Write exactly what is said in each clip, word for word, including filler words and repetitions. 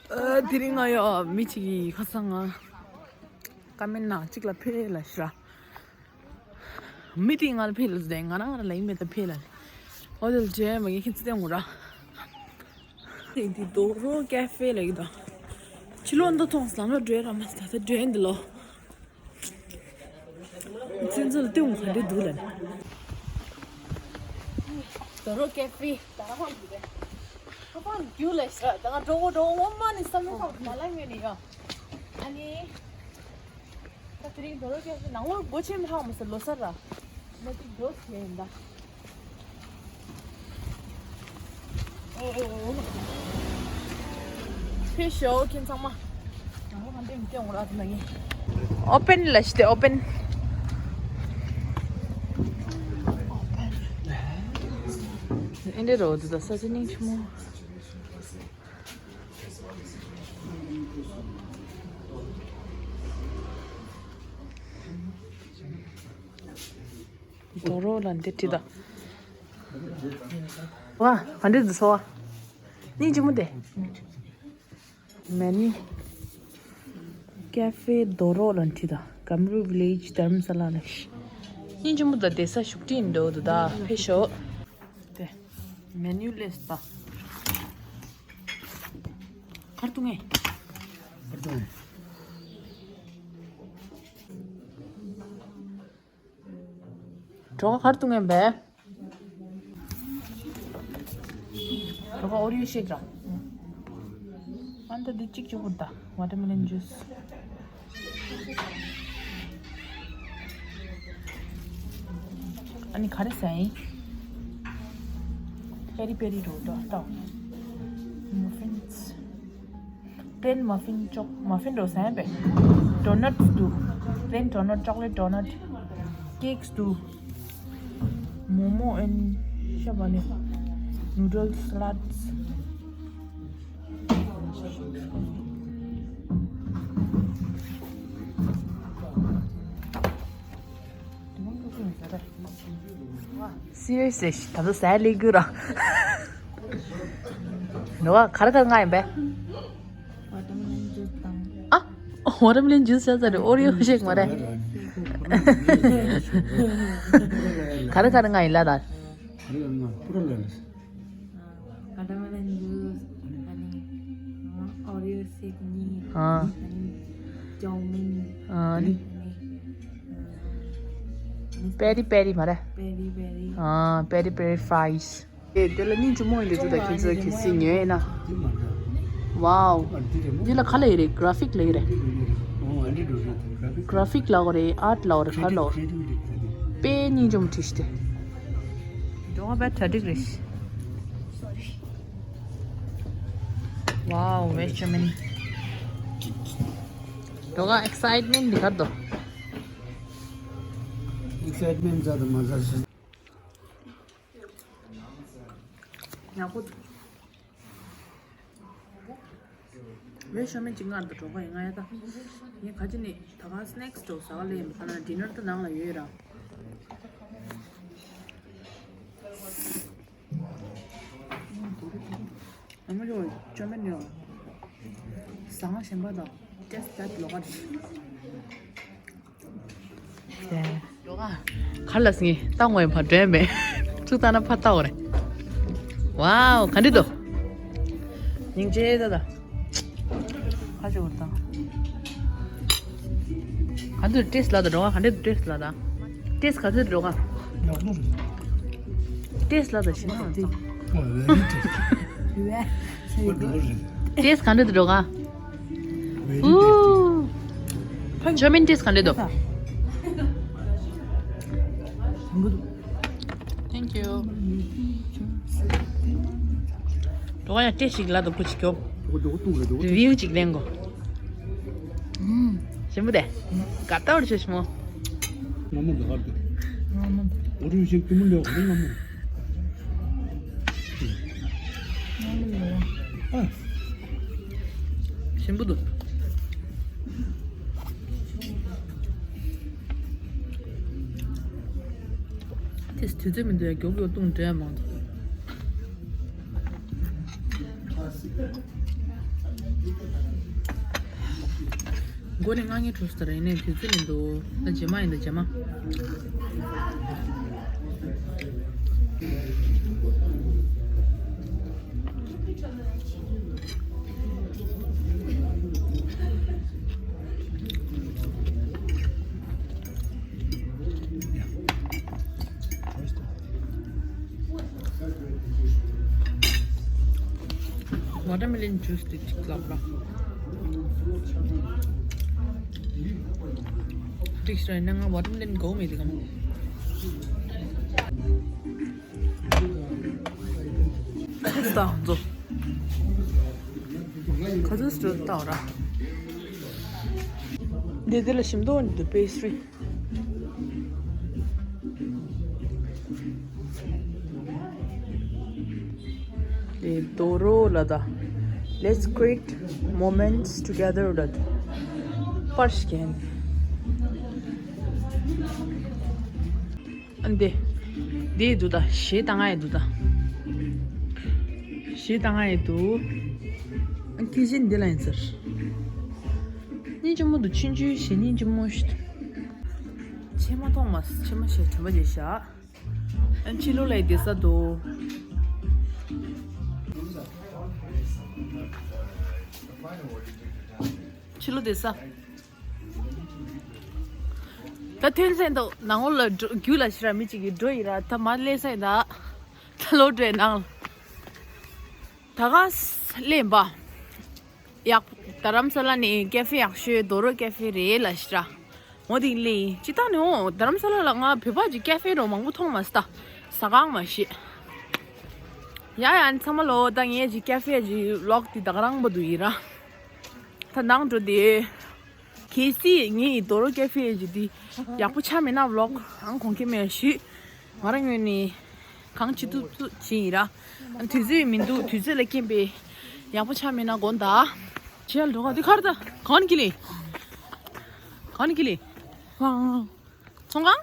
ཨ། དེ་རིང་ང་ཡོ་མི་གཅིག་གིས་ཁ་སང་ང་ཀ་མེན་ན་གཅིག་ལ་ཕེ་ལ་ཤ། མི་དེ་ང་ལ་ཕེ་ལ་ཟེར། ང་རང་ང་རང་ལ་ཡིན་མེད་དུ་ཕེ་ལ། ཨོ་དེ་ལ་རྗེས་མ་ངས་ཁྱེད་ཚོ་སྟོན་དགོས་ར། དེ་དེ་དོ་རོ་ཀེ་ཧྥེ་ལ་ཡིན་ད། ཕྱི་ལོགས་འདི་མཐོང་སོང་། ལམ་ལ་འགྲོ་ཡ་ར་མ་ད་ད་འགྲོ་ཡ་འདི་ལོ། ཚན་ཚོ་ལ་སྟོན་ག་འདྲ་འདུག་ལ། དོ་རོ་ཀེ་ཧྥེ། ད་རང་ཧང་འདུག་གས། ཧ་པང་རྒྱུག་ལས་ཤ། ད་ང་འགྲོ་གོ་འགྲོ་གོ་ངོ་མ་ནི་བསམ་བློ་ཁག་ད་ལ་ངོས་ནས་ཡོད། ཨ་ནི། ད་དེ་རིང་དོ་རོ་ཀེ་ཧྥེ་ནང་ལོགས་སྒོ་ཕྱེ་མི་ཧང་མ་ཟེར་ལོ་གསར་ར། མ་ཏིག་འགྲོ་ཟེར་ཡིན་ད། ཕེབས་ཤོག་ཁྱེད་ཚང་མ། ཨོ་པེན་ལ་ཞིག་སྟེ་ཨོ་པེན། ཨེ་འདྲ་རོ་འདུག་ད་ས་ཆ་སྙིང་རྗེ་མོ། དོ་རོ་ལ་འདི་བྲིས་ད། ཝ། ག་འདྲ་འདུག་སོ་བ། སྙིང་རྗེ་མོ་དེ། མེ་ནུ། ཀེ་ཧྥེ་དོ་རོ་ལ་འདི་བྲིས་ད། Kamru village Dharamsala ལ། སྙིང་རྗེ་མོ་ད། བསྡད་ས་བཞུགས་ཁྲི་འདྲ་བོ་འདུག་ད། ཕེབས་ཤོག་དེ། མེ་ནུ་ལས་ད། གར་འཐུང་ངེ། གར་འཐུང་ངེ། གྲོགས་གར་འཐུང་ངེ་བས། གྲོགས་ཨོ་རི་ཡོ་ཤེག་ར། ཨ་ནི་ད་འདི་གཅིག་གཅིག་པུར་ད། Watermelon juice། ཨ་ནི་ག་རེ་ཟ་ཡིན། པེ་རི་པེ་རི་རོ་ད་ལྟ། Muffins། Plain muffin, choc muffin རོ་ཟ་ཡིན་པས། Donuts འདུག Plain donut, chocolate donut, cakes འདུག Momo and ཤ་བ་ནི། Noodles, salads། Serious ད་ལྟ་ཟས་ལས་རྒྱུ་ར། ནོ་བ་ག་རེ་ག་རེ་མངགས་ཡིན་པས། Watermelon juice དང་། ཨ། Watermelon juice བྱས་ཚར་རེད། ཨོ་རི་ཡོ་ཤེག་མ་རེད། ག་རེ་ག་རེ་མངགས་ཡིན་ལ་ད། Watermelon juice ཨ་ནི། Oreo shake གཉིས། ཨ། ཨ་ནི། Chow mein ཨ་ནི། ཨ་ནི། Peri peri མ་རེད། Peri peri ཨ། Peri peri fries། ཨེ། དེ་ལ་སྙིང་རྗེ་མོ་ཡིན་འདུག་ད་ཁྱེད་ཚོས་གལ་སྲིད་ཉོས་ཡིན་ན། Wow། འདི་ལ་ག་ལ་ཡོད་རེད། Graphic ལ་ཡོད་རེད། Graphic ལ་ཡོད་རེད། Art ལ་ཡོད་རེད། ག་ལ་ཡོད་རེད། དཔེ་སྙིང་རྗེ་མོ་བྲིས་ཤིག་སྟེ། འགྲོ་བ་པའི་གྲ་སྒྲིག་རེད། Wow, Benjamin. འགྲོ་བ་excitement འདི་ག་རེད་དོ། Excitement ཟ་དང་མ་ཟ་ཞིག་ཡག་པོ་འདུག་ཝེ་ཤོ་མེན་ཅིག་མངགས་འདུག་གྲོགས་པོ་ཡིན་ང་ཡ་ད། ངས་ག་ཅི་ནས་ད་ག་སི་ནེག་སི་འགྲོ་ཟ་ག་ལས་ཡིན་པ་ད་ན་ཌི་ནར་ད་ནང་ལ་ཡོད་ར། ཨ་མ་ལོ་ཅོ་མེན་ཡོད། ཟ་ང་ཞེན་པ་དང་ཏེ་སི་ཏ་ལོག་ག་རེད། གར་ལ་སིང་ངེ་ཏང་བའི་བར་འདྲེན་མེད། ཚུགས་ལྟ་ན་ཕར་ལྟ་བ་རེད། Wow ག་འདྲི་འདུག་སྙིང་རྗེ་ད་ད། ཁ་ཆུ་བུར་དང་། ག་འདྲི་ཏེ་སི་ལ་ད་འགྲོ་ག་ག་འདྲི་ཏེ་སི་ལ་ད། ཏེ་སི་ག་འདྲི་འགྲོ་ག་ཏེ་སི་ལ་ད་ཞིམ་ན་ད། ཏེ་སི་ག་འདྲི་འགྲོ་ག་ཨུ། ཕན་ཆོ་མིན་ཏེས་ག་འདྲ་འདུག Thank you. འགྲོ་ག་ཡང་ཏེས་ཞིག་ལ་འདུག་ཁུ་ཅིག་གྱོབ། རི་བིའུ་ཅིག་ལེན་གོ། ཞིམ་པོ་དེ། ག་ལྟ་བར་ཆོ་ཞིམ་མོ། ང་མོ་འདུག་ག་འདུག་ང་མོ་འདུག་འོ་རུ་ཞིག་ཏུ་མི་ལེའོ་ང་མོ། ཞིམ་པོ་འདུག་དེས་དུས་ཚོད་མི་འདུག་ཡ། མགྱོགས་མགྱོགས་བཏུང་འདྲ་མང་འདུག་མགོ་ནས་ང་ངའི་གྲོས་སུ་ཡིན་ནས་དུས་ཚོད་མི་འདུག་ད་རྗེས་མ་ཡིན་ད་རྗེས་མ། Watermelon juice དེ་གཅིག་ལབ་ར། གཅིག་ཤར་ན་ང་watermelon དགའ་བོ་མེད་དེ་གམ། ཁ་ཚ་ཟོ། ཁ་ཚ་ཟོ་ལྟ་བ་ར། འདི་འདི་ལ་ཞིམ་མདོག་འདི་pastry། དེ་དོ་རོ་ལ་ད། Let's create moments together ལ་ད། པར་ཤིག་ཨན་དེ། དེ་འདུག་ད་གཞས་བཏང་ང་ཡི་འདུག་ད། གཞས་བཏང་ང་ཡི་འདུག་ཨ་ཁི་ཤིན་འདི་ལ་ཡིན་ཟེར། སྙིང་རྗེ་མོ་འདུག་ཆུང་ཆུང་ཞེ་སྙིང་རྗེ་མོ་ཞིག་འདུག་ཕྱེ་མ་གཏོང་མ་ཕྱེ་མ་ཞེ་དྲན་པ་ཞེ་བཞག་ཨ་ཕྱི་ལོགས་ལ་ཡི་བསྡད་ས་འདུག་ཕྱི་ལོགས་བསྡད་ས། ད་ཐོན་ས་འདུག་ནང་ལོགས་ལ་འགྲོ་རྒྱུགས་ལ་ཞེ་དྲག་མི་གཅིག་གིས་འགྲོ་ཡི་ར་ད་མར་སླེབས་ས་ཡིན་ད། ད་ལོག་འགྲོ་ནང་། ད་ག་སླེབས་པ། ཡག་རྡ་རམ་ས་ལ་ནས་ཀེ་ཧྥེ་ཡག་ཤོས་དོ་རོ་ཀེ་ཧྥེ་རེད་ལ་ཞེ་དྲག་འོ་དེ་ལས་ཅི་ལྟར་ནས་འོ་རྡ་རམ་ས་ལ་ལ་ང་བོད་པ་གི་ཀེ་ཧྥེ་རོ་མང་པོ་མཐོང་མ་སྟ། ཟ་ཁང་མ་ཤེས། ཡ་ཡ་ཚང་མ་ལོ་ད་ངས་ཀྱི་ཀེ་ཧྥེ་གི་ལོག་དེ་ད་ག་རང་པོ་འདུག་ཡིན་ར། ད་ནང་འགྲོ་དེ། གལ་སྲིད་ངའི་དོ་རོ་ཀེ་ཧྥེ་གི་དེ་ཡག་པོ་ཆགས་མེད་ན་ལོག་ཨང་གོང་ཁེ་མེད་ཞུས། ང་རང་ངོས་ནས་གང་བྱེད་ཐུབ་ཐུབ་བྱེད་ཡིན་ར། དུས་ཚོད་མི་འདུག་དུས་ཚོད་ལ་རྐྱེན་པས་ཡག་པོ་ཆགས་མེད་ན་དགོངས་དག་ཅེས་འགྲོ་ག་འདི་ཁར་ད་གང་གི་ལི། གང་གི་ལི། ཚོང་ཁང་།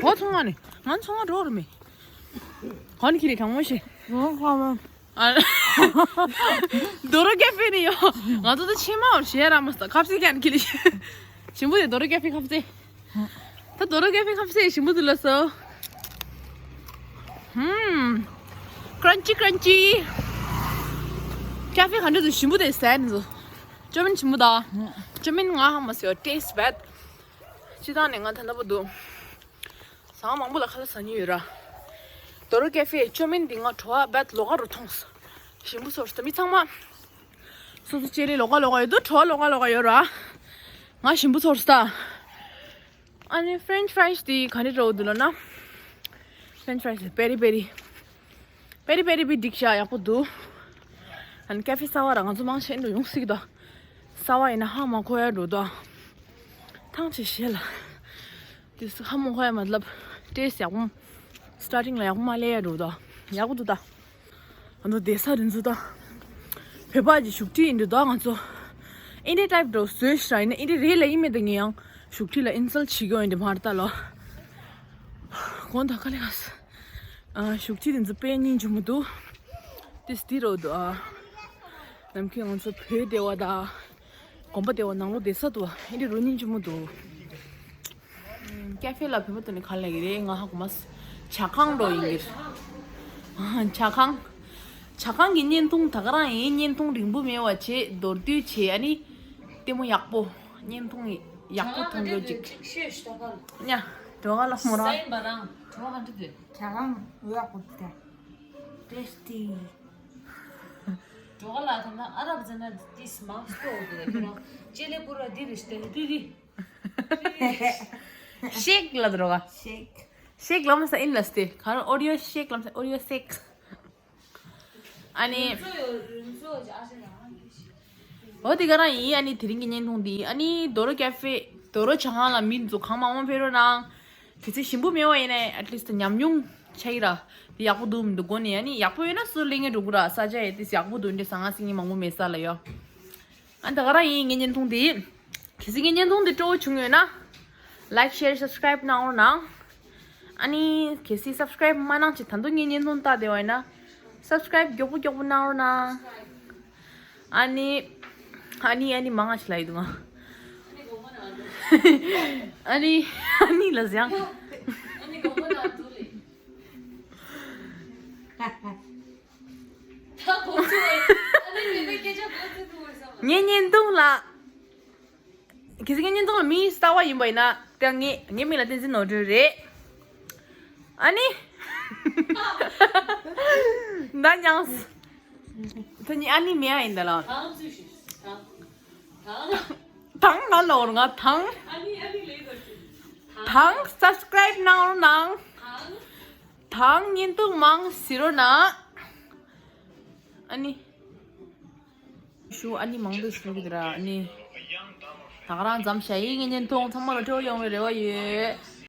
འོ་ཚོང་ཁང་ནི་ང་ཚོང་ཁང་འགྲོ་རུ་མེད། གང་གི་ལི་གང་མོ་ཤེས། ཨ། དོ་རོ་ཀེ་ཧྥེ་ནི་ཡོད། ང་ཚོ་ད་ཕྱེ་མ་བ་ཞེ་ར་མ་སྟ་ཁབ་སེ་ཀན་གི་ལི། ཞིམ་པོ་དེ་དོ་རོ་ཀེ་ཧྥེ་ཁབ་སེ། ད་དོ་རོ་ཀེ་ཧྥེ་ཁབ་སེ་ཞིམ་པོ་དེ་ལ་སོ། ཧུམ། ཀྲན་ཅི་ཀྲན་ཅི། ཀེ་ཧྥེ་ག་འདྲ་དུ་ཞིམ་པོ་དེ་ཟས་ནི་སོ། ཅོ་མིན་ཞིམ་པོ་ད། ཅོ་མིན་ང་ཧ་མ་སོ་taste bad། སྤྱི་བཏང་ནས་ང་ད་ལྟ་བུ་འདུག་ཟ་ཁང་མང་པོ་ལ་ཁ་ལག་ཟ་ཉེན་ཡོད་ར། དོ་རོ་ཀེ་ཧྥེ་ཅོ་མིན་འདི་ང་བྲོ་བ་བད་ལོག་ག་རུ་མཐོང་སོང་། ཞིམ་པོ་ཚོར་སོང་། མི་ཚང་མ་སོ་སོ་ཅེ་ལི་ལོག་ག་ལོག་ག་ཡོད་དུ་བྲོ་བ་ལོག་ག་ལོག་ག་ཡོད་ར། ང་ཞིམ་པོ་ཚོར་སོང་། ཨ་ནི་French fries འདི་ག་ནས་འགྲོ་འདུག་ལ་ན། French fries པེ་རི་པེ་རི། པེ་རི་པེ་རི་པི་འགྲིག་ཤག་ཡག་པོ་འདུག་ཨ་ནི་ཀེ་ཧྥེ་གསར་བ་ར་ང་ཚོ་མང་ཆེ་འགྲོ་ཡོང་སྲིད་ཀྱི་འདུག་གསར་བ་ཡིན་ན་ཧ་མ་གོ་ཡ་འགྲོ་འདུག་ཐང་ཆད་ཤེས་ལ། དེ་ཧ་མ་གོ་ཡ་མ་ལབ། ཏེས་ཡག་པོ། starting ལ་ཡག་པོ་མ་ལས་ཡ་འགྲོ་འདུག་ཡག་པོ་འདུག་ད། ང་ཚོ་བསྡད་ས་རི་འཛུལ་ད། བོད་པ་གི་བཞུགས་ཁྲི་ཡིན་འདུག་ད་ང་ཚོ། ཨིན་ཌི་ཡ་ཊའིབ་འགྲོ་བཟོས་ཤག་ཡིན་ན་ཨིན་ཌི་ཡ་རེད་ལ་ཡིན་མེད་ད་ངས་ཡང་བཞུགས་ཁྲི་ལ་ཨིན་སལ་བྱེད་དགོས་ཡིན་འདི་མ་རེད་ད་ལོ། དགོངས་དག་ཁ་ལེ་ཁ་སི། ཨ་བཞུགས་ཁྲི་དེ་ཚོ་དཔེ་སྙིང་རྗེ་མོ་འདུག་ཏིས་ཏི་རོ་འདུག་ཨ། ནམ་མཁའི་ང་ཚོ་བོད་སྡེ་བ་དང་། དགོན་པ་སྡེ་བ་ནང་ལོགས་བསྡད་ས་འདུག་ཨ་ཨེ་འདྲ་རུ་སྙིང་རྗེ་མོ་འདུག་ཀེ་ཧྥེ་ལ་བོད་པ་དེ་ནི་ག་ལ་གི་རེད་ང་ཧ་གོ་མ་སོང་། ཇ་ཁང་འགྲོ་ཡིན་གྱི་རེད། ཇ་ཁང་། ཇ་ཁང་གི་བརྙན་ཐུང་ད་ག་རང་ཡིན། བརྙན་ཐུང་རིང་པོ་མེད་པ་བྱས་མདོར་བསྡུས་བྱས་ཨ་ནི། ལྟད་མོ་ཡག་པོ། བརྙན་ཐུང་ཡག་པོ་མཐོང་རྒྱུ་ཅིག་ཉ། འགྲོ་ག་ལ་མོ་རང་། སའི་འབའ་རང་། གྲོ་ག་འདྲི་དུས། ཇ་ཁང་འོ་ཡག་པོ་འདུག་ད། ཏེས་ཏི། འགྲོ་ག་ལ་ཐ་ན་ཨ་རབ་ཟེར་ན་ཏིས་མང་སྟོ་འདུག་ཁྱོད་རང་ཅེ་ལེ་པུ་ར་འདི་རེ་ཤི་ཏེ་རི་རི། ཤེག་ལ་འགྲོ་ག་ཤེག་ཤེག་ལ་མ་ས་ཨིན་ལ་སྟེ་ག་ར་ཨོ་རི་ཡོ་ཤེག་ལ་མ་ས་ཨོ་རི་ཡོ་སེག་ཨ་ནི། འོ་དེ་ག་རང་ཡིན། ཨ་ནི་དེ་རིང་གི་བརྙན་ཐུང་འདི་ཨ་ནི་དོ་རོ་ཀེ་ཧྥེ་དོ་རོ་ཇ་ཁང་ལ་མི་ཚོ་གང་མང་མང་ཕེབས་རོགས་གནང་། གལ་སྲིད་ཞིམ་པོ་མེད་པ་ཡིན་ན་at least ཉམས་མྱོང་ཆགས་ཀྱི་ར། འདི་ཡག་པོ་འདུག་མི་འདུག་དགོས་ནས་ཨ་ནི་ཡག་པོ་ཡོད་ན་སུ་ལེན་གྱི་འགྲོ་གི་ར། ས་ཆ་ཡ་དེ་ཡག་པོ་འདུག་འདི་ཟ་ང་ཟིང་ངེ་མང་པོ་མེད་ས་ལ་ཡོད། ཨ་ད་ག་རང་ཡིན་ངའི་བརྙན་ཐུང་འདི། གལ་སྲིད་ངའི་བརྙན་ཐུང་འདི་སྤྲོ་བོ་བྱུང་ཡོད་ན། like share subscribe གནང་རོགས་གནང་། ཨ་ནི་གལ་སྲིད་subscribe མ་གནང་ཅིག་ད་དུང་ངའི་བརྙན་ཐུང་ལྟ་བསྡད་པ་ཡིན་ན། subscribe མགྱོགས་པོ་མགྱོགས་པོ་གནང་རོགས་གནང་། ཨ་ནི། ཨ་ནི་ཨ་ནི་མང་ང་ཞིག་ལ་ཡི་འདུག་ང་། ཨ་ནི་ཨ་ནི་ལ་ཟེར་ཡང་། ངའི་བརྙན་ཐུང་ལ། གལ་སྲིད་ངའི་བརྙན་ཐུང་ལ་མིའི་རྩ་བ་ཡིན་པ་ཡིན་ན་ཀྱང་ངའི་ངའི་མིང་ལ་བསྟན་འཛིན་ནོར་སྒྲོན་རེད། ཨ་ནི། ད་མྱངས། ད་ནི་ཨ་ནི་མེད་ཨ་ཡིན་ད་ལ། ཐང་ང་ལོར་ང་ཐང་། ཐང་སབ་སི་ཀ་རའིབ་གནང་རོགས་གནང་། ཐང་བརྙན་ཐུང་མང་གཟིགས་རོགས་གནང་། ཨ་ནི། ཞུ་ཨ་ནི་མང་པོ་ཞུ་གི་འདུག་ར་ཨ་ནི། ད་ག་རང་མཚམས་བཞག་ཡིན། ངའི་བརྙན་ཐུང་ཚང་མ་ལ་སྤྲོ་ཡོང་བའི་རེ་བ་ཡོད།